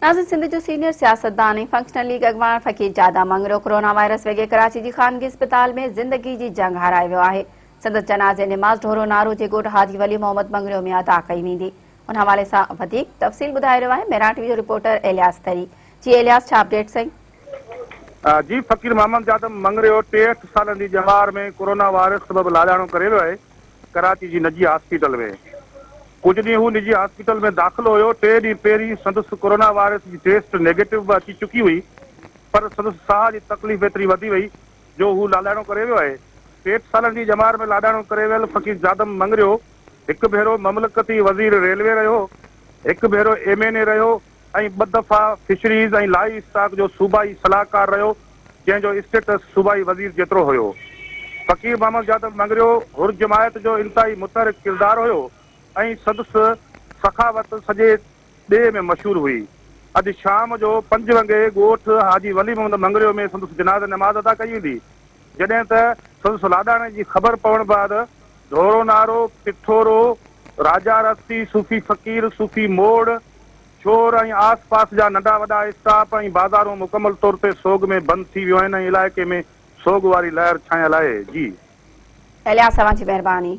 ناظرين سنڌ جو سينيئر سياستدان ۽ فنڪشنل ليگ اڳواڻ فقير جادا مڱريو ڪورونا وائرس وڳي ڪراچي جي خانگي اسپتال ۾ زندگي جي جنگ هارائي ويو آهي سندس جنازي نماز ڍورو نارو جي ڳوٺ حاجي ولي محمد مڱريو ۾ ادا ڪئي ويندي ان حوالي سان وڌيڪ تفصيل ٻڌائي رهيو آهي مهراڻ ٽي وي جو رپورٽر ايلياس ٿري جي ايلياس ڇا اپڊيٽ سائين. جي فقير محمد جادم مڱريو 63 سالن جي ڄمار ۾ ڪورونا وائرس سبب لاڏاڻو ڪري ويو آهي ڪراچي جي نجي هاسپيٽل ۾ ڪجهه ڏينهن هو نجي هاسپيٽل ۾ داخل هيو، ٽي ڏينهن پهرين سندس ڪورونا وائرس جي ٽيسٽ نيگيٽو به اچي چڪي هئي پر سندس ساهه جي تڪليف ايتري وڌي وئي جو هو لاڏاڻو ڪري ويو آهي. 63 سالن جي ڄمار ۾ لاڏاڻو ڪري ويل فقير جادم مڱريو هڪ ڀيرو مملڪتي وزير ريلوي رهيو، هڪ ڀيرو ايم اين اي رهيو ۽ ٻه دفعا فشريز ۽ لائيو اسٽاڪ جو صوبائي صلاحڪار رهيو جنهن جو اسٽيٽس صوبائي وزير جيترو هيو. فقير محمد جادم مڱريو حر جماعت جو انتهائي متحرڪ ڪردار هيو ۽ سندس سخاوت سڄي ڏيهه ۾ مشهور هئي. اڄ شام جو پنج وڳي ڳوٺ حاجي ولي محمد مڱريو ۾ سندس جنازه نماز ادا ڪئي ويندي. جڏهن ته سندس لاڏاڻي جي خبر پوڻ بعد ڍورو نارو، پٺورو، راجا رستي، صوفي فقير، صوفي موڙ، ڇور ۽ آس پاس جا ننڍا وڏا اسٽاپ ۽ بازارون مڪمل طور تي سوڳ ۾ بند ٿي ويون آهن ۽ علائقي ۾ سوڳ واري لهر ڇانيل آهي. جي. الياس اوهان جي مهرباني.